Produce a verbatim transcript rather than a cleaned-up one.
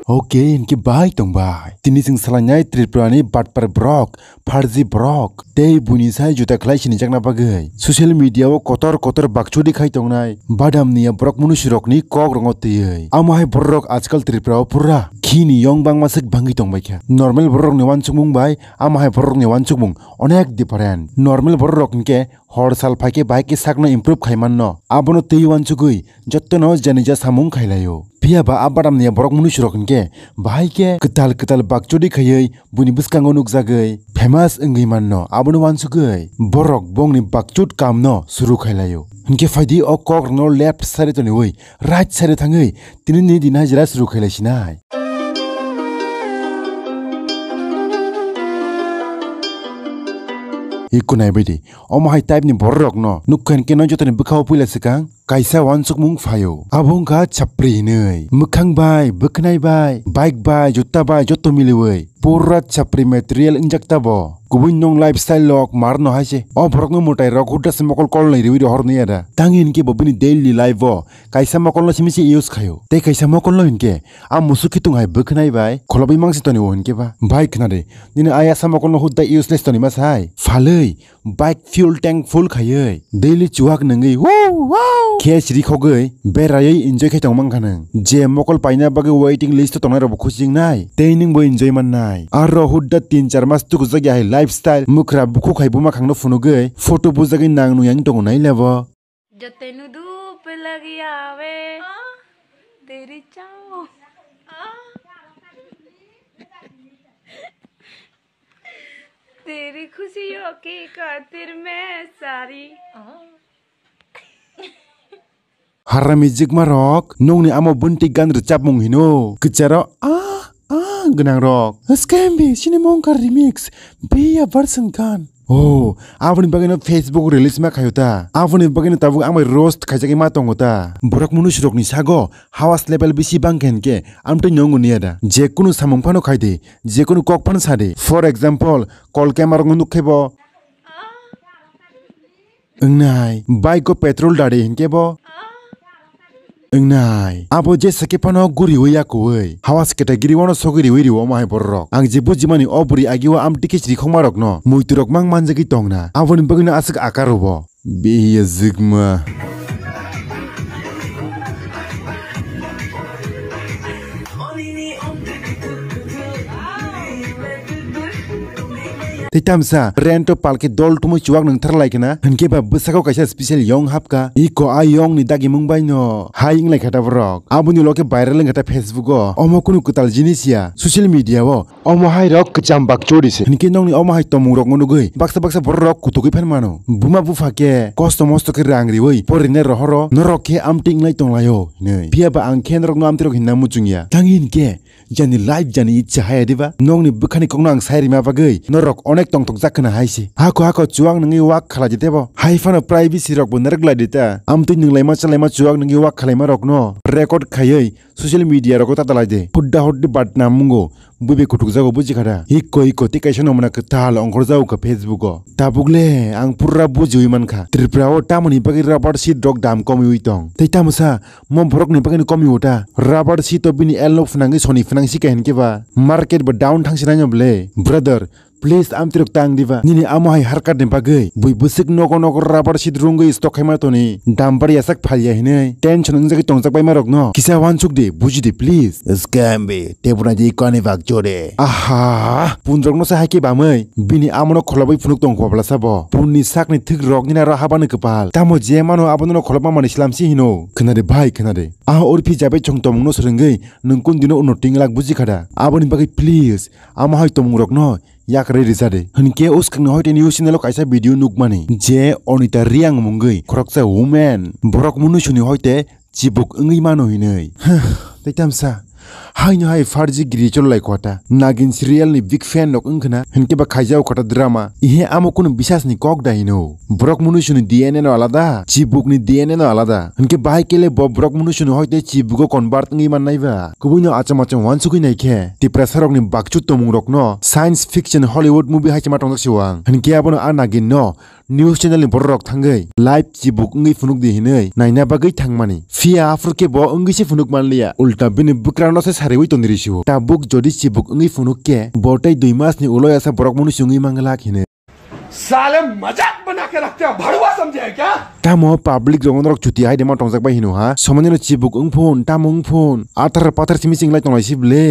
Oke, hinkhe bai tong bai. Tini chwng salainai Tripura ni batpar borok, pharji borok, tei buini sai juda khlai sinijakna bagwi social media o kotor kotor bakchudi khai tongnai badam niya borok munusurokni kok rongo twiwi. Amo hai bororok ajkal Tripura o pura khini yong bangma swk bangwi tongbaikha. Normal bororokni uansukmung bai amo hai bororokni uansukmung onek different. Normal bororok hinkhe hor sal phaikhe bahai khe sakno improve khai manno. Abono twi uansugwi jottono janija samung khailaio. Phiyaba a badam niya borok munusurok hinkhe bahai khe kwtal kwtal bakchudi khaiwi buini bwskango nukjagwi famous wngwi manno. Abono uansugwi borok bongni bakchut kamno suru khailaio. Hinkhe phaidi o kokrokno left side toniwi right side thangwi tinini din hajira suru khailaisinai. Iko naibaidi. Omo hai type ni bororokno nukha hinkhe no jotoni bwkhao puila swkang kaisa uansukmung phaio. Abo wngkha chapri hinwi. Mwkhang bai, bwkhnai bai, bike bai, juta bai joto miliwi pura chapri material wngjak tabo. Kubui nwng lifestyle lok marno hai se. O borokno mwtai rok hudda se mokol kolnwi riwi rohor nai ada. Tangwi hinkhe bo bini daily life o kaisa mokolno simi se use khaio. Tei kaisa mokolno hinkhe a musuk khitung hai bwkhnai bai kholobwi mangsi tonio hinkhe ba. Bai khna de, nini ayasa mokolno hudda useless tonima sai. Phalwi bike fuel tank full khaiwi daily chuwak nungwi wow wow khe siri khogwi beraiwi enjoy khai tongmang kha nwng. Je mokol paina bagwi waiting list o tongnai rokbo khusi wngnai tei nwngbo enjoy mannai. Aro hudda tin char mas tukujakya hai lifestyle, mwkhra bukhuk hai buma khangno phunugwi photo bujagwi nang nung yang tongo nai lebo. जतनु धूप लगी आवे तेरी छाँव। तेरी खुशियों की खातिर मैं सारी। Harami jikma rok, nongni amo bunti gan rwchapmung hino. Kwcharo, ah, ah, gwnang rok. Skembi, sini mongkar remix. Biya version gan. Oh, aboni bagwino Facebook release ma khayo ta. Aboni bagwino tabuk amai roast khaijagwi ma tongo ta. Borok munusurokni sago hawas level bisi bangkha hinkhe amtwi nongo niya da. Je kunu samung phano khai di, je kunu kok phano sa di. For example, kol kema rokno nuk khe bo. Wngnai, bike o petrol dadi hinkhe bo. Wngnai, abo jesa khe phano guriwi yakuwi. Hawas category wano sogwi riwi riwo omo hai bororok. Ang je bujimani o bwrwi agio amtwi khe chirikhokma rokno muiturok mang manjagwi tongna. Aboni bagwino aswk akar rwo. Biya jikma. Tei tamsa rent o palki dol tumui chuwak nung tharlai khna, hinkhe ba bwsako kaisa special yong hapkha, iko a yong ni dagimung bai no hai wnglai kha ta borok. Aboni ulo khe viral wngkha ta Facebook o, omo kunu kwtal jinis ya, social media o omo hai rok kwcham bak chori se. Hinkhe nongni omo hai tomung rok nugwi baksa baksa borok rok kutugwi phan mano. Buma bupha khe kosto mosto khe rang riwi porine rohoro, norok khe amtwi wnglai tonglaio hinwi. Phiya ba ang khe norokno amtwi rok hinna muchung ya. Tang hinkhe jani life jani ichha haya diba? Nokni bwkhani kokno ang sai rima bagwi norok onek tongthok jak khna hai se. Hako hako chuwak nungwi wak khalai di tebo. Hai phano privacy rok bo narwk lai di ta. Amtwi nunglaima chalaima chuwak nungwi wak khalaima rokno record khaiwi social media rogo ta dalai di. Hudda huddi badnam mungo. Bui bai kutuk jago buji kha da. Hikko hikko tei kaisa no mona kwtal ongkhor jago kha Facebook o. Tabuk le ang pura bujiwi man kha. Tripura o tamoni bagwi rubber sheet rok dam komiwi tong. Tei tamo sa mo borok ni bagwi no komiwo ta. Rubber sheet o bini elno phnangwi soni phnang si kahin khe ba. Market bo down thang si nai no ble. Brother, please amtwi rok tang diba. Nini amo hai harkat ni bagwi bui bwswk nogo nogo rubber sheet rungwi stock khaima toni. Dam bar yasak phal ya hinwi tension wngjagwi tongjak bai ma rok no. Kisa wansuk di, buji di please. Scam bi. Tei bwrwi di kani bak jore. Aha, pun rokno sa hai khe bamwi bini amono kholobwi phunuk tong kobla sabo. Punni sakni thik rokni naro habani kwpal. Tamo je mano abono kholobma mani slam si hino. Khna de bhai, khna de. Ah, urphi jabe chong tomungno swrwngwi nwng kun dino uno tinglak buji khada. Aboni bagwi please, amo hai tomung rokno yakrwi rija de. Hinkhe uskangni hoite news channel o kaisa video nukmani je Onita Reang mungwi khoroksa women borok munuisuni hoite chibuk wngwi mano hinwi. Tei tamsa haino hai farji giri chololai kota. Nagin serial ni big fan rok wngkhna hinkhe ba khaijao kota drama. Ihe amo kunu bisas ni kok da hino. Borok munuisuni D N A no alada, chibuk ni D N A no alada. Hinkhe bahai kele bo borok munuisuni hoite chibugo convert wngwi mannai ba. Kubui no acham acham wansugwi nai khe Tiprasa rok ni bakchu tomung rok no science fiction Hollywood movie hai se ma tongjak se wang. Hinkhe abono a Nagin no News channel ni borok rok thangwi live chibuk wngwi phunuk di hinwi naina bagwi thangmani. Phiya aphuru khe bo wngwi se phunuk manliya, ulta bini bwkrano se sariwi tongdi risiwo. Tabuk jodi chibuk wngwi phunuk khe bo tei dui mas ni ulo yasa borok munu chungwi manglak hinwi. साले मजाक बना के रखते हैं, भड़ुआ समझे है क्या? Tamo public rok norok chuti hai de ma tongjak bai hino ha. Somani no chibuk wng phun, tamo wng phun. Athar pathar simi sing lai tonglai si ble.